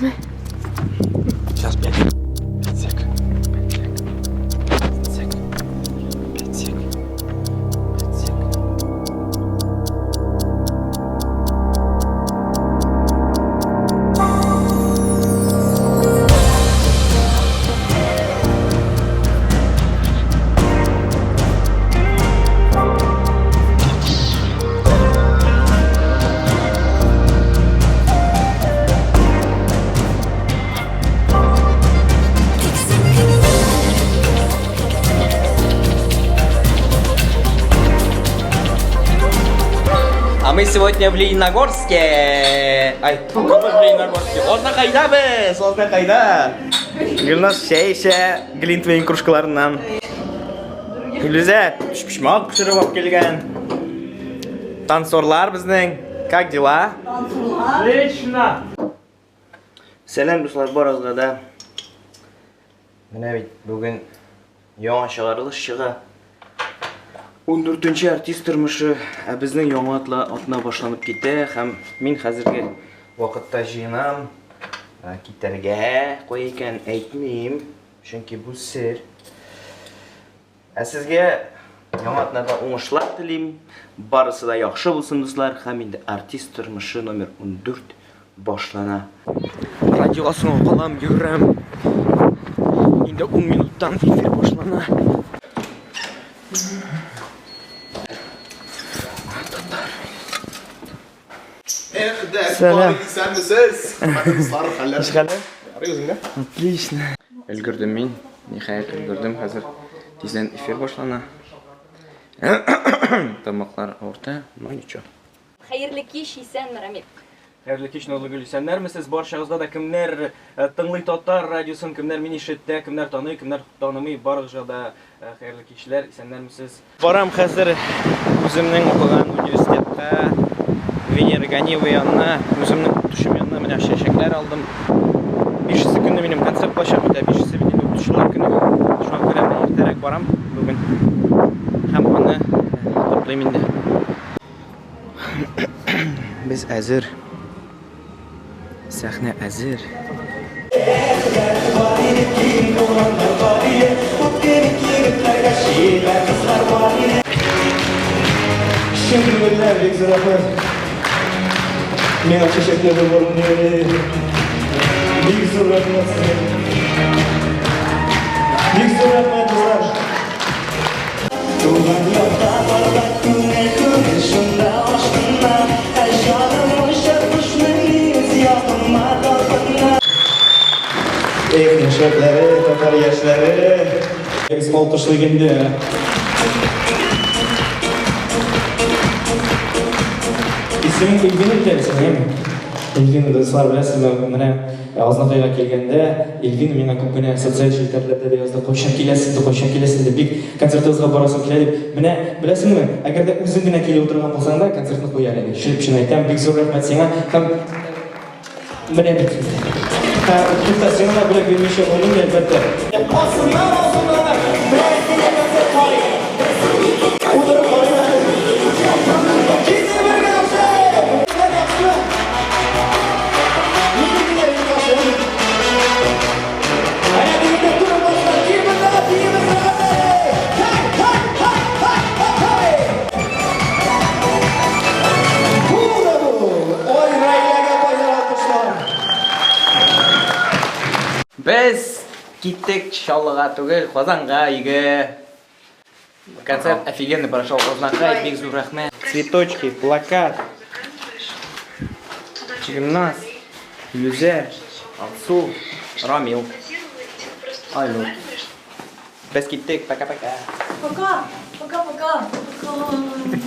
Күренәме? Сейчас 5. 5 сек. 5 сек. 5 сек. 5 сек. 5 сек. А мы сегодня в Лениногорске. Ай, тьфу, мы в Лениногорске. Азнакайда без, Азнакайда. Гөлназ чәй эчә, глинтвейн кружкаларыннан. Гөлүзә өчпочмак пешереп алып килгән. Танцорлар безнең. Как дела? Отлично! Сәлам, дуслар, барыгызга да. Менә бит бүген яңа чыгарылыш чыга. 14 нче артист тормышы, ә безнең яңа атла атна башланып китә һәм мин хәзерге вакытта җыенам китәргә, кая икән әйтмим, чөнки бу сер. Ә сезгә яңа атнада уңышлар телим. Барысы да яхшы булсын, дуслар. Һәм инде артист тормышы номер 14 башлана. Радиога соңга калам, йөгерәм. Инде 10 минуттан эфир башлана. Сәлам. Исәнмесез. Хөрмәтле дуслар, хәлләр? Ничек хәлләр? Ярый үзеңдә? Отлично. Өлгердем мин. Ниһаять өлгердем. Хәзер тиздән эфир башлана. Тамаклар авырта, но ничего. Хәерле кич, исәнме, Рамил. Хәерле кич, Назлыгөл, исәннәрмесез? Барчагызга да кемнәр э, тыңлый татар радиосын, кемнәр мине ишетә, кемнәр таный, кемнәр танымый, барыгызга да э, хәерле кичләр, исәннәрмесез? Барам хәзер үземнең укыган университетка, Венера Ганиева янына, үземнең укытучым янына менә чәчәкләр алдым. Бишесе көнне минем концерт булачак бит, ә бишесе бит инде укытучылар көне. Шуңа күрә мин иртәрәк барам бүген. Һәм аны котлыйм инде. Без әзер. Сәхнә әзер. Чын күңелдән бик зур рәхмәт. Миңа чәчәкләр дә бармы? Бик зур рәхмәт сезгә. Бик зур рәхмәт, дуслар. Туган якка барда күңел күңел шунда ашкына, ә җаным оча кошның үз ягыма талпына. Эх, яшәпләре, татар яшьләре. Без алкышлыйк инде. Исемең Эльвина бит әле синең, әйеме? Эльвина, дуслар, беләсезме, менә Азнакайга килгәндә, Эльвина миңа күп кенә социаль челтәрләрдә дә язды, кайчан киләсең инде, кайчан киләсең инде, бик концертыгызга барасым килә дип. Менә, беләсеңме, әгәр дә үзең генә килеп утырган булсаң да, концертны куяр идек. Чын-чын әйтәм, бик зур рәхмәт сиңа һәм менә бит инде. Ә, тукта, сиңа да бүләк бирмичә булмый, әлбәттә. Асыннан, асыннан, берәр генә концерт карыйк. Утырып карыйк әле. Китер бергә, яхшы! Без киттек Чаллыга түгел, Казанга өйгә. Концерт офигенный прошел. Азнакай, бик зур рәхмәт. Цветочки, плакат. Гөлназ, Гүзәл, Алсу, Рамил, Айнур. Без киттек, пока-пока. Пока, пока-пока. Пока.